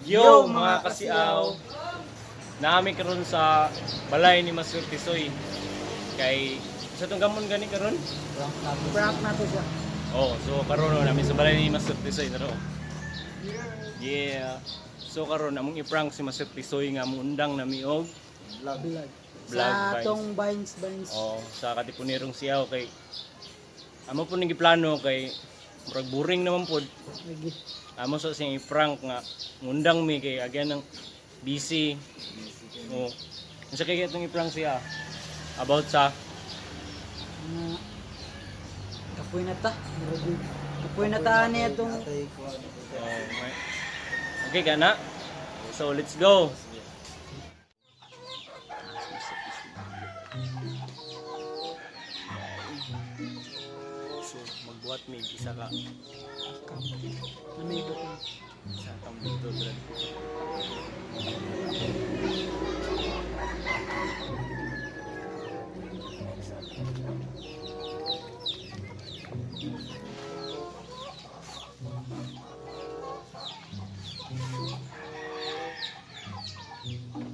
Yo, mga kasiaw. Naami karon sa balay ni Master Tisoy. Kay sa tong gamon gani karon? Prank na to siya. Oh, so karon no, nami sa balay ni Master Tisoy taro. Yeah. So karon among i-prank si Master Tisoy nga muundang nami og Vlog. Vlog Sa Vines. tong Vines Vines. Oh, sa Katipunerong Siaw kay amo po ning giplano kay murag boring naman pod. Lagi. Amo sa siyang i-prank nga ngundang mi kay again ng busy. Oh. Unsa kay itong i-prank siya about sa Mga kapoy na ta. Murag yun. Kapoy na ta ni atong oh, okay ka na? So let's go. So magbuhat mi isa ka namigo ko. sa kang dito dra.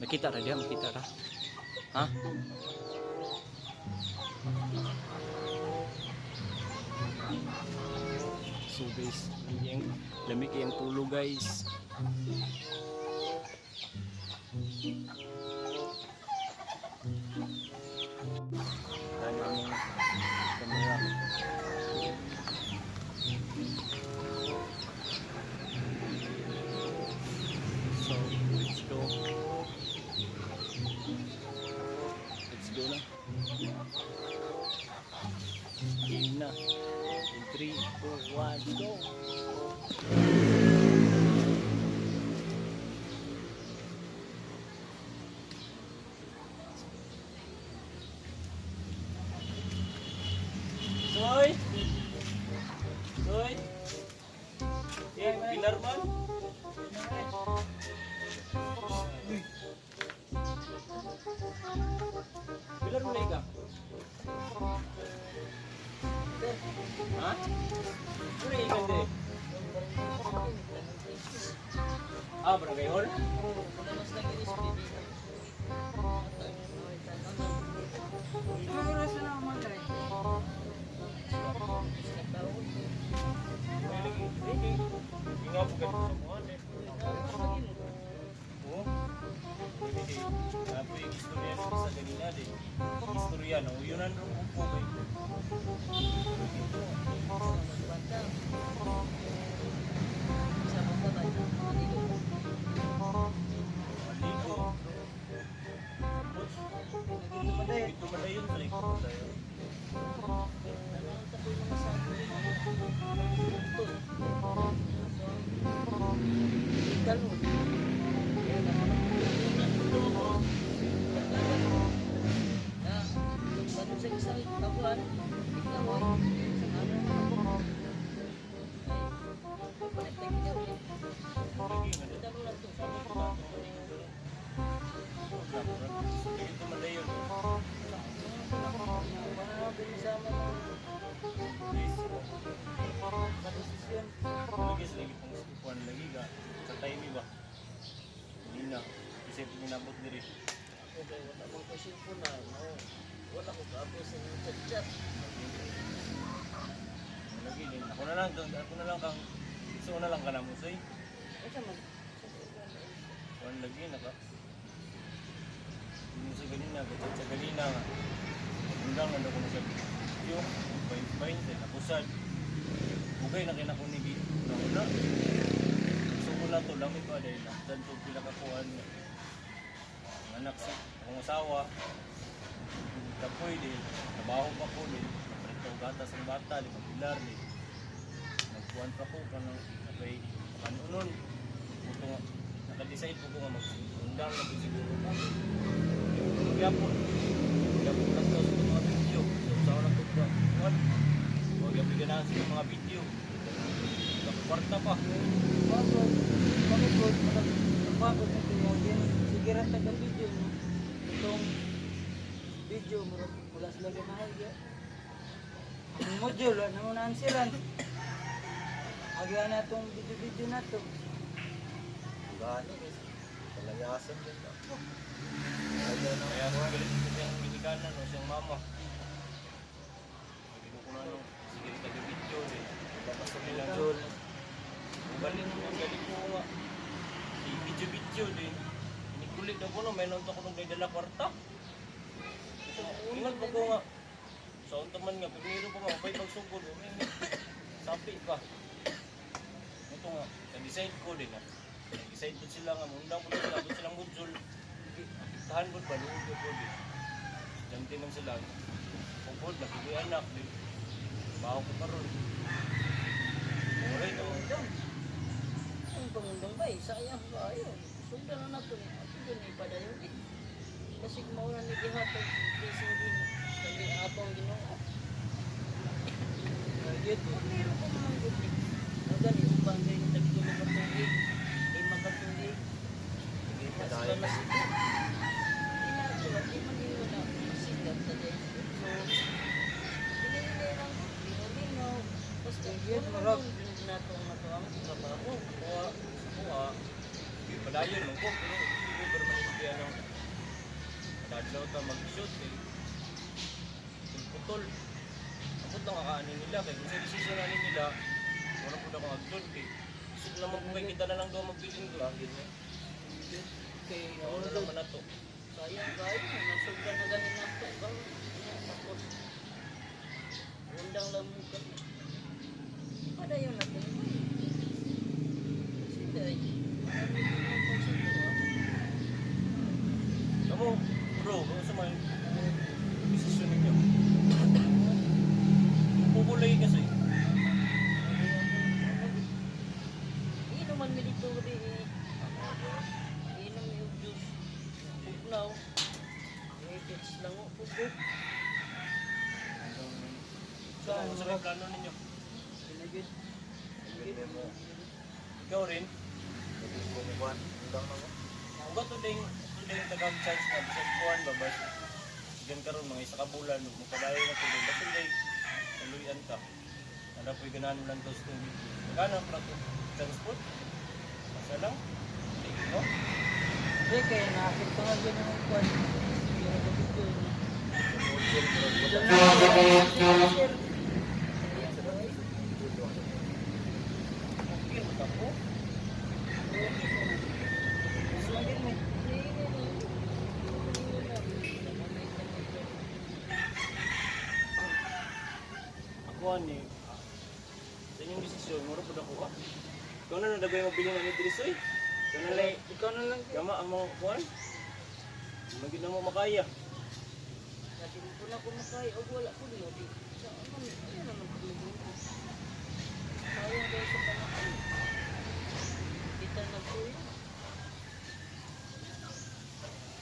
Makita ra diya, makita ra. Ha? So guys, yung lamig yung tulog, guys. Tayo aming camera. So, let's go. Let's go na. Game na. In 3, 2, 1, go! Soy! Soy! Eh, pilar man? Pilar mo na ikaw? Ha? Ano yung ikan dire? Ah, barangay hall? Ano oras na naman tayo? Ingaw po ganito sa buwan eh. Oo. Pwede di. Apo yung istorya ng isa ganina di. Istorya no. Yun ang rupo po kay. Maligo. Dito man na yun. Sa likod tayo. Dalo. Dito man na yun. Sa desisyon. Lagi sa lagi pang kuan lagi ka. Sa time ba? Hindi na. Kasi pinabot diri. Lagi din. Ako na lang kang ako na lang kang so na lang ka na mo soy. Kuan lagi na ka. Hindi sa ganina, gatsa sa ganina nga. Undang na ko na sa video. Bay bay sa nakusad. Okay na kina ko ni gi. Na. So wala to lang iba dahil naktan to pila ka kuan. Ang anak sa akong asawa. Kapoy di, trabaho pa ko di, napalit ko gatas ang bata, di mapilar di. Nagkuan pa ko kanang napay kanunon. Buto nga naka-decide po ko nga mag-undang na po siguro ko. Magyapon. Magyapon lang to sa mga video. So sa lang ko ba? Kuan. Magyapon ganahan sa mga video. Kwarta pa. Pagod. Pagod. Pagod na tinawagin. Sige ra taga video no. Itong video murag wala sila ganahan ya. Ang module wala na mo na ansiran. Agyan na itong video-video na to. Gani guys. Palayasan din ako. Kaya na Kaya sa galit ko siyang ginikanan o siyang mama. Sabi ko na ano, sige taga-video eh. Labas sa Nila. module. Ang galing, ang galing ko nga. Si video-video din. Inikulit ako no, mayroon ako nung dala kwarta. So, ingat po ko nga. Sa unta man nga, primero pa nga, may pagsugod. Sapi pa. Ito nga, nag-decide ko din ah. Nag-decide po sila nga, mundang po sila, abot silang module. Apiktahan po ba, luod po din. Estudyante man sila. Pupod, nakigoy anak din. Baho ko karon. Alright, oh. Pangundang. Ang pangundang ba eh, sayang ba ayo. Sundan na nato ni ato din ipadayon eh. Kasi mauna ni gihatag blessing din kay atong Ginoo. Target. Meron ko naman gud eh. Ang gani uban kay tagtulo ka tuig, lima ka tuig. Sige, Mas padayon. masikat. Ina di man yun na masikat ta din. So, hinay-hinay lang gud, linaw-linaw. Basta Yes, wala marag. man gud nato ang ato ang trabaho. Kuha, sa kuha, sige, padayon man ko, pero hindi ko pero manindihan ng madadlaw ta mag-shoot eh. Putol. Abot lang kakaanin nila, kaya kung sa decision na nila, wala po na akong agdon kay isip naman po kay kita na lang daw magbilin doon. Langit niya. Kay Wala naman na to. sayang kayo, nasugdan na ganin nato. Ba, tapos undang lang mo kami. Padayon na po. Kasi dahil, marami din ang konsento ah. Kamu, bro, kung sa mga desisyon ninyo. Pupulay kasi. Inuman mi dito di eh. Inom mi og juice. Pugnaw. May lang o pugo. So, kung sa may plano ninyo. Pinagid. Hindi mo. Ikaw rin, Hindi ko mukuhan. Undang na ko. kung ba today, today tagang chance na bisag kuan ba bas Diyan karon mga isa ka bulan ug mapadayon na tuloy. Basta day taluyan ka. Ana po'y ganahan mo lang to sa tubig. Gana pa to transport. Asa lang. Hindi no? Hindi kaya nakakita nga dyan ang kwan. Sige na ka video niya. Sa module, murag wala. Sir. Sa module, wala. Okay, mo ko. Ako ani sa inyong desisyon, mura pud ako ah. Ikaw na lang dagway mabili na ni diri soy. Ikaw na lang Ikaw na lang. gama ang mga kuan. Magid na mo makaya. Dati mo po na kumakay o wala ko niyo. Di. Sa ano, ano naman ko. Sayang kayo sa panahon. Kita na po yun.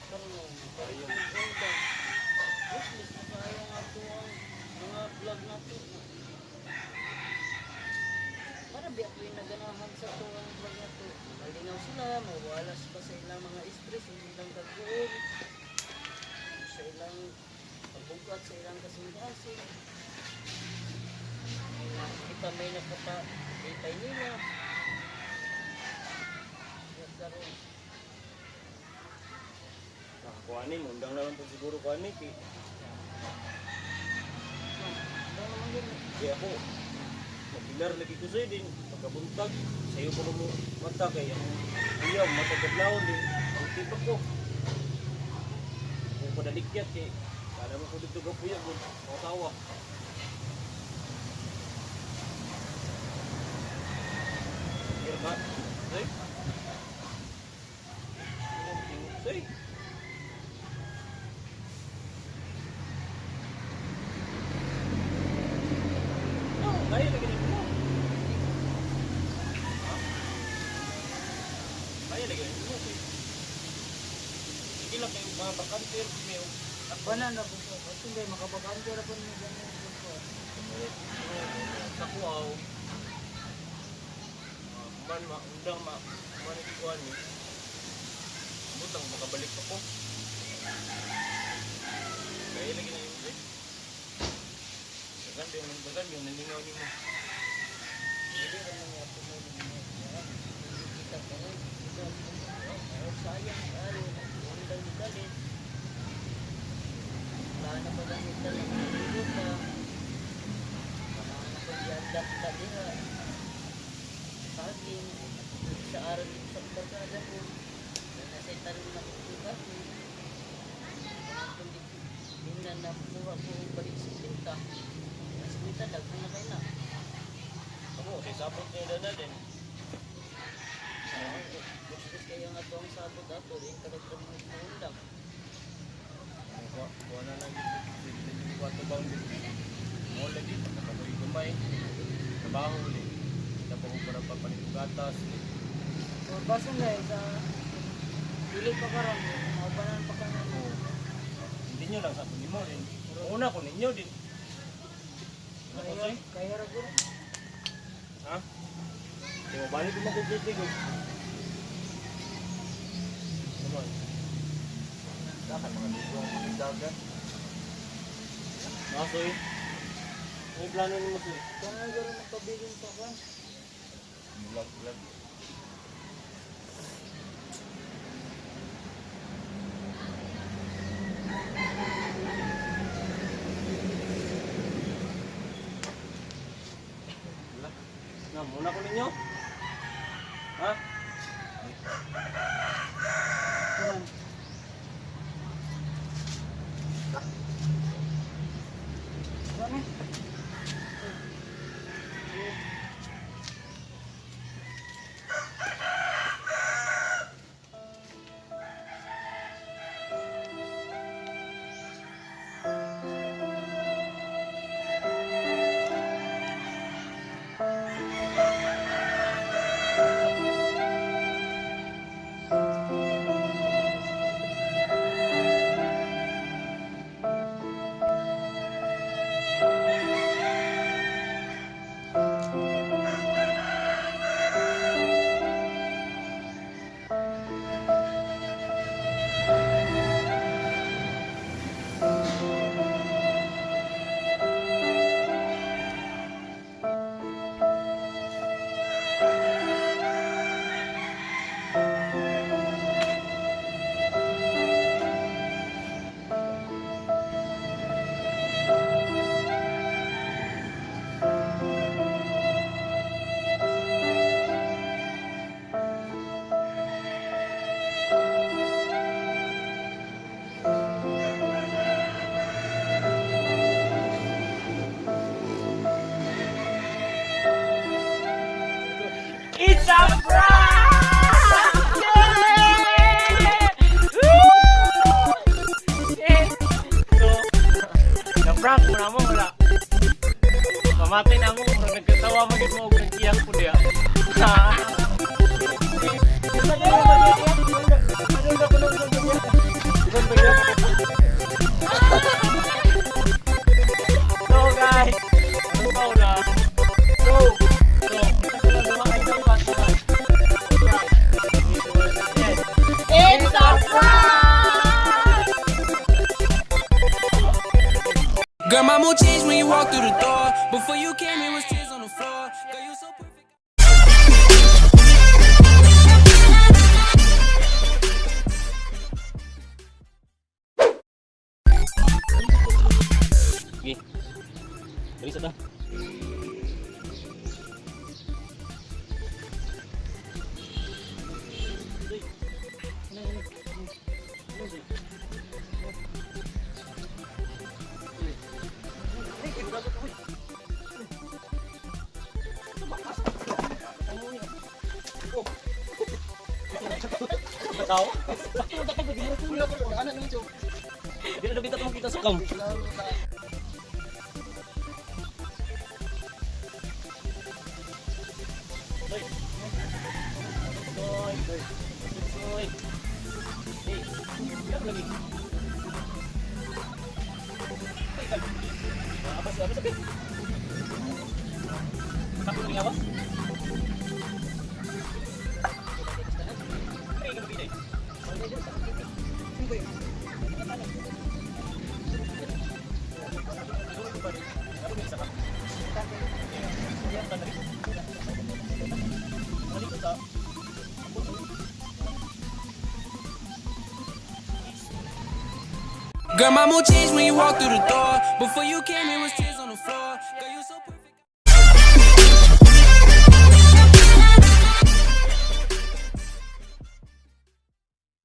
Karoon, ganda. Useless na kayo nga to ang mga vlog na to. Para ba ako yung naganahan sa to ang vlog na to. Malingaw sila, mawalas pa sa ilang mga stress, sa ilang kagbuon, sa ilang pagbugat, sa ilang kasing-kasing. Kita may nakapalipay nila. Nagkaroon. Nakakuha ni, mundang na lang po siguro kuha ni. Kay, Ano naman yun? kay ako, mabilar lagi ko sa'yo din. Pagkabuntag, sa'yo ko mo mata kay ang kuya, mata kadlawon din. Ang tibak ko. Kung padalikyat kay, kala mo ko dito ka kuya, kung matawa. Kira ba? Sa'yo? Sa'yo? No, kaya lagi na mo. Ha? Kaya lagi na mo. Sige lang kayo mga bakante, may Wala na po ko. Kasi hindi, makabagante na po niya ganyan po. sa kuwaw. Man, ma, undang, ma, man, ikuan ni. Butang, makabalik pa ko. Kaya lagi na yun, eh. Dagan yung nalingaw ni mo. Hindi ka nang ako mo. Hindi kita pa rin. Palit. Wala na pa gamit na lang naligo pa. Wala na pa giandam ta diha. Saging. Sa araw dito sa barkada ko. Wala sa tanong na kukuha ko. Kundi hindi na nakuha ko balik sa pinta. Mas pinta, daghan na kayo na. Ako, sa sapot niya dana din. Gusto kayo nga to ang sabot ato, yung kalagdag mo undang. Kuha na lang dito. Dito ko bang dito. Mo lagi pagkakakoy gamay. Trabaho ulit. Tapos ko para papalit og gatas. So, baso na eh, sa dili pa karon, maubanan pa karon. Oo. Hindi nyo lang sa nimo din. Una ko ninyo din. Ano ko Kaya, sa'yo? kaya ra gud. Ha? Di mo balik ko makumpleto ko. Ano man? Dakan mga ligo ang mga dagat. Mga soy. Ano yung plano nimo soy? Kaya na garo magpabilin sa kwan. Vlog vlog. Wala. Na, muna ko ninyo. Ha? Kuan. Kuan eh. It's a prank! So, na-prank mo na mo, wala. Pamatay na mo, murag nagkatawa magid mo og nag-iyak po diya. Ha? So guys, ano pa una? So, It's a prank! Girl, my mood changed when you walked through the door. Before you came, it was tears on the floor. Girl, you so perfect. Sige. Dali sa ta. Tao? Di na kita makita sa kam. Soy. Soy. Soy. Hey, iyak lagi. Abas, abas, abas. Takot lagi abas. Hey, ganun ba Girl, my mood changed when you walk through the door. Before you came, it was tears on the floor. Girl, you so perfect.